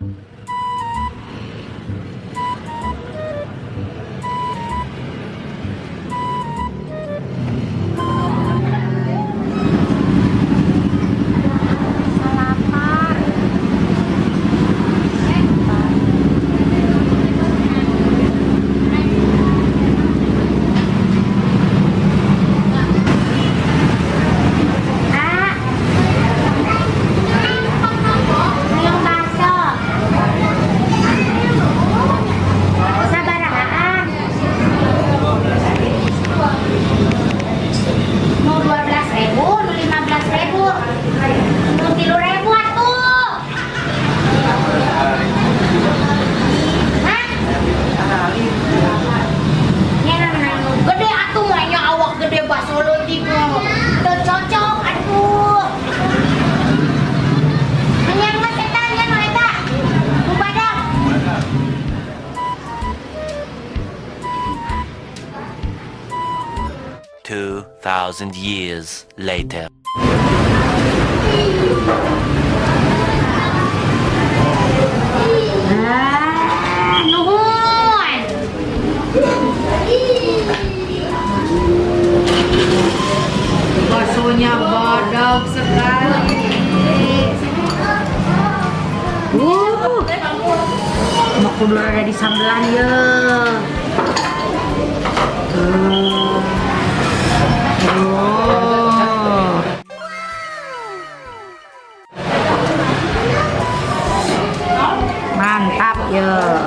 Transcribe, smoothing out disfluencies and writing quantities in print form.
Lapar. Ah. Hayang baso. Sabarahaan? Nu 12.000, nu 15.000, nu 3.000 atuh. Hah? Nya nu gede atuh mah nya, awak gede baso leutik mah. Teu cocok atuh. Anyar mah eta nya nu eta. Nu badak. 2,000 years later. Ah, nuhun. Baksonya badag sekali. Mau kudu rada disambelan ye. Tuh. Oh. Mantap ya.